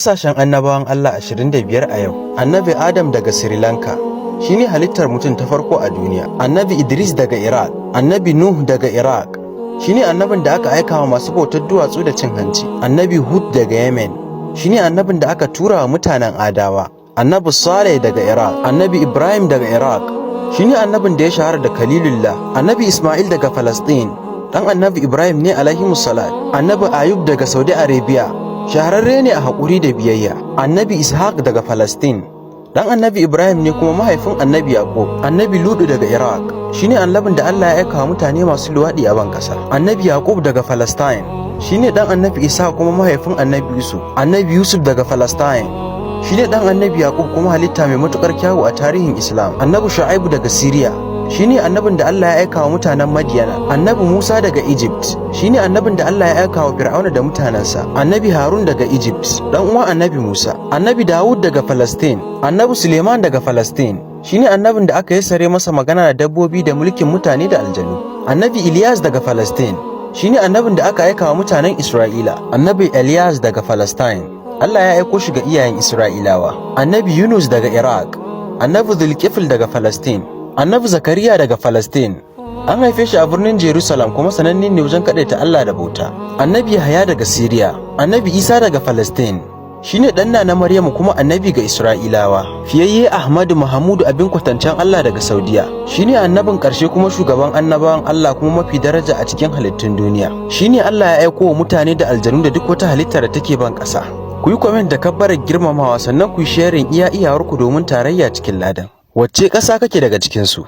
Ƙasashen annabawan Allah 25 a yau. Annabi Adam daga Sri Lanka shi ne halittar mutum ta farko a duniya. Annabi Idris daga Iraq. Annabi Nuh daga Iraq shi ne annabin da aka aika wa masu bautar duwatsu da cin hanci. Annabi Hud daga Yemen shi ne annabin da aka tura wa mutanen Adawa. Annabi Saleh daga Iraq. Annabi Ibrahim daga Iraq shi ne annabin da ya shahara da Khalilullah. Annabi Ismail daga Palestine, dan Annabi Ibrahim ne alaihi salat. Annabi Ayub daga Saudi Arabia, shahararre ne a haƙuri da biyayya. Annabi Ishaq daga Palestine, dan Annabi Ibrahim ne kuma mahaifin Annabi Yaqub. Annabi Ludu daga Iraq shine annabin da Allah ya aika wa mutane masu luwaɗi a ban ƙasa. Annabi Yaqub daga Palestine shine dan Annabi Isa kuma mahaifin Annabi Yusuf. Annabi Yusuf daga Palestine shine dan Annabi Yaqub kuma halitta mai matukar kyawu a tarihin Islam. Annabi Shu'aibu daga Syria shine annabin da Allah ya aika wa mutanen Madiyana. Annabi Musa daga Egypt shine annabin da Allah ya aika wa Fir'auna da mutanensa. Annabi Harun daga Egypt, dan uwan Annabi Musa. Annabi Dawud daga Palestine. Annabi Suleiman daga Palestine shine annabin da aka yassare masa magana da dabbobi da mulkin mutane da aljanu. Annabi Ilyas daga Palestine shine annabin da aka aika wa mutanen Isra'ila. Annabi Ilyas daga Palestine, Allah ya aiko shi ga iyayen Isra'ilawa. Annabi Yunus daga Iraq. Annabi Zulkifl daga Palestine. Annabi Zakariya daga Palestine. An haife shi a birnin Jerusalem kuma sananne ne wajen kaɗaita Allah da bauta. Annabi Yahaya daga Syria. Annabi Isa daga Palestine. Shine ɗan na Maryamu kuma annabi ga Isra'ilawa. Fiyayye Ahmadu Mahamudu abin kwatancen Allah daga Saudiya. Shine annabin ƙarshe kuma shugaban annabawan Allah kuma mafi daraja a cikin halittun duniya. Shine Allah ya aiko wa mutane da aljanu da duk wata halitta da take ban ƙasa. Ku yi comment da kabbarar girmamawa, sannan ku yi sharing iya iyawarku domin tarayya cikin ladan. Wacce ƙasa kake daga cikinsu?